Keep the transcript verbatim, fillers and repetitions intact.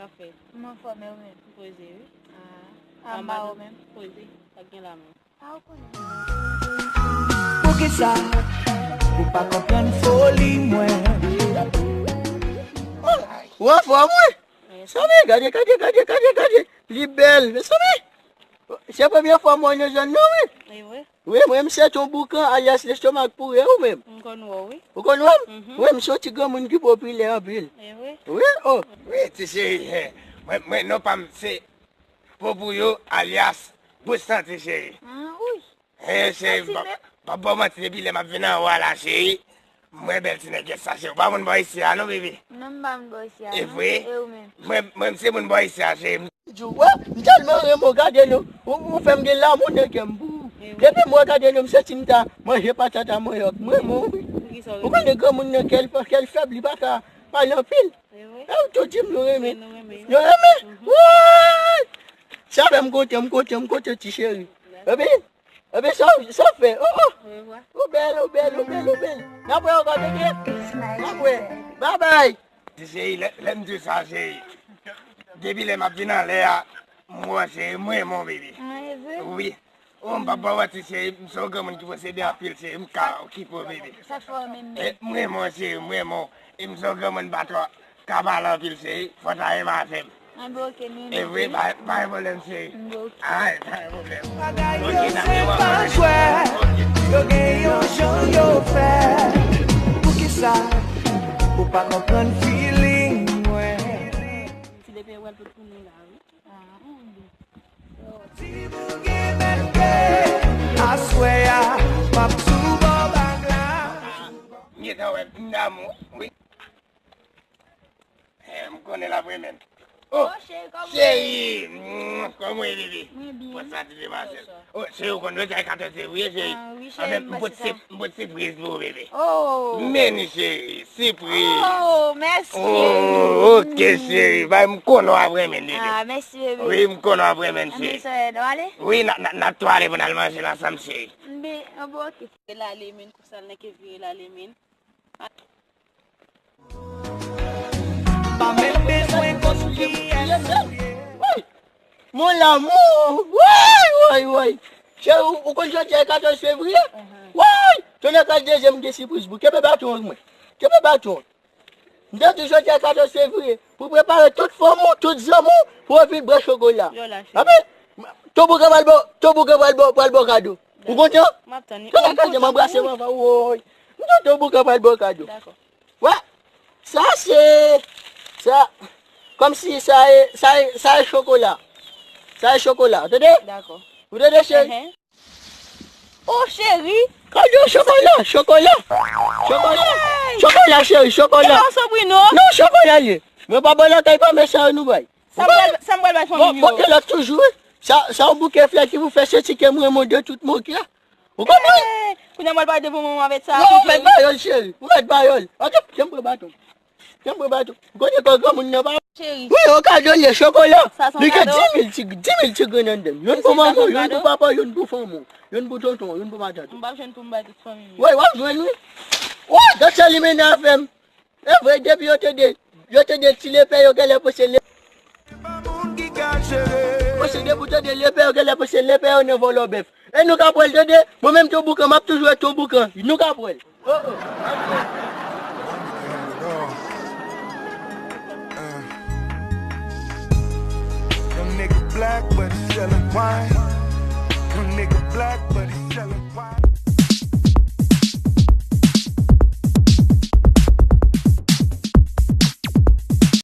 Mwen anfòm, e ou menm? Poze, wi. Ah, ah, m ba ou menm. Poze, sa k gen la menm? Ah, ou konnen. Poukisa ou pa konprann foli mwen? Ou anfòm, wi? Mezanmi, gade, gade, gade, gade, gade. Li bèl, mezanmi. Se premye fwa m wè w nan zòn nan, wi. Wi, mwen, m se Ton Boukan, alyas Lestomak Pouri, ou menm? M konn wè w, wi. Ou konn wè m? Mhm. Wi, m se yon ti granmoun ki popilè anpil. Wi, oh. Wi, ti cheri, mwen, mwen, non pa m se Popouyo, alyas Bouch Santi, cheri. Ah, wi. He, cheri, m p ap ba w manti, depi lè m ap vin anwo a la, cheri, m wè bèl ti nègès sa, cheri. Ou pa moun bò isi a, non, bebe? Non, m pa moun bò isi a, non. E vre? E ou menm? Mwen, mwen, m se moun bò isi a, cheri. Di w, wè, m tèlman renmen w, gade non. Ou, ou fè m gen lanmou nan kè m pou ou. Depi m wè, gade non, m santi m ta manje patata manyòk. M renmen w, wi. Ou konnen granmoun nan, kè l, kè l fèb, li pa ka pale anpil. E ou tou di m nou renmen. Nou renmen? Woy! Sa fè m kontan, m kontan, m kontan, ti cheri. Epi, Ebyen, sa w, sa w fè? Oh, oh. Ou bèl, ou bèl, ou bèl, ou bèl. N ap wè ankò, bebe. N ap wè. Babay. Ti cheri, lè, lè m di w sa, cheri. Depi lè m ap vin anlè a, m wè w, cheri, m renmen w, bebe. Wi. Oh, m p ap ba w manti, cheri, m se yon granmoun ki posede anpil, cheri, m ka okipe w, bebe. M renmen w, cheri, m renmen w. E m se yon granmoun pa twò ka pale anpil, cheri, fò w ta renmen avè m. Anben, oke, nou. E vre, pa, pa gen pwoblèm, cheri. Anben, oke. Ay, pa gen pwoblèm. Bagay yo se pa jwèt, yo gen yon jan yo fè. Poukisa ou pa konprann feeling mwen? Ti depi wè l pou tounen la, wi. Ti pou gen bèl pe, aswè a, m ap sou bò bag la. M gentan wè m damou, wi. Eh, m konnen l ap renmen m. Oh, cheri, kòman w ye? Cheri, mm, kòman w ye, bebe? Mwen byen. Bon, sa ti demasèl. Oh, cheri, ou konn jodi a e katòz fevriye, cheri. Ah, wi, cheri, m pote, m pote sipriz pou ou, bebe. Oh. Men li, cheri, sipriz. Oh, mèsi, cheri. Oh, oke, cheri. Bay, m konnen w ap renmen l, bebe. Ah, mèsi, bebe. Wi, m konnen w ap renmen l, cheri. Anben, sè, n ap ale? Wi, n a, n a, n ap tou ale pou n al manje l ansanm, cheri. Anben, anben, oke. Vire l ale, men, konsa l nan ke vire l ale, men. Pa menm bezwen konn kiyès ou ye. Woy! Mon lanmou! Woy, woy, woy! Cheri, ou, ou konn jodi a e katòz fevriye? Woy! Tonnè kras, dezyèm gen sipriz pou ou. Kenbe baton an mwen. Kenbe baton an. M te di w jodi a e katòz fevriye. Pou prepare tout fanmi w, tout zanmi w, pou yo vin bwè chokola. Amen. Ton Boukan pral ba w, Ton Boukan pral ba w, pral ba w kado. Ou kontan? M ap tann. Tonnè kras, m anbrase manman, woy. M di w Ton Boukan pral ba w kado. Dakò. Wè, sa se, sa, kòmsi sa e, sa e, sa e chokola. Sa e chokola, ou tande? Dakò. Ou tande, cheri? Enhen. Oh, cheri. Kado chokola, chokola. Chokola. Hey! Chokola, cheri, chokola. E pa yon sobrino? Non, chokola li ye. Mwen pa bò lakay pa, men sa yo nou bay. Sa m pral, sa m pral bay fanmi m yo. Bon, bon, e lòt toujou, wi. Sa, sa yon bouke flè ki pou fè santi kè m renmen w de tout mon kè. Ou konprann? Eh, kounye a m pral pale devan manman avèk sa. Non, ou mèt ba yo l, cheri. Ou mèt ba yo l. Ok, kè m pran baton. Kè m pran baton. Ou konnen kò granmoun nan pa. Cheri. Wi, yon kado li ye, chokola. Sa se yon kado? Li gen dis mil ti, dis mil ti grenn anndan l. Youn pou manman w, youn pou papa w, youn pou fanmi w, youn pou tonton w, youn pou matant ou. M p ap jwenn pou m bay tout fanmi m yo. Wi, w ap jwenn, wi. Wi, gad sa limena fè m. E vre, depi yo tande, yo tande ti lepè, yo genlè panse le-, panse depi w tande lepè, yo genlè panse lepè yo nan vòlò bèf. E nou ka pran l, tande, mwen menm Ton Boukan, m ap toujou ret Ton Boukan. Nou ka pran l. Oh, oh. Young nigga black, but he selling wine. Young nigga black, but he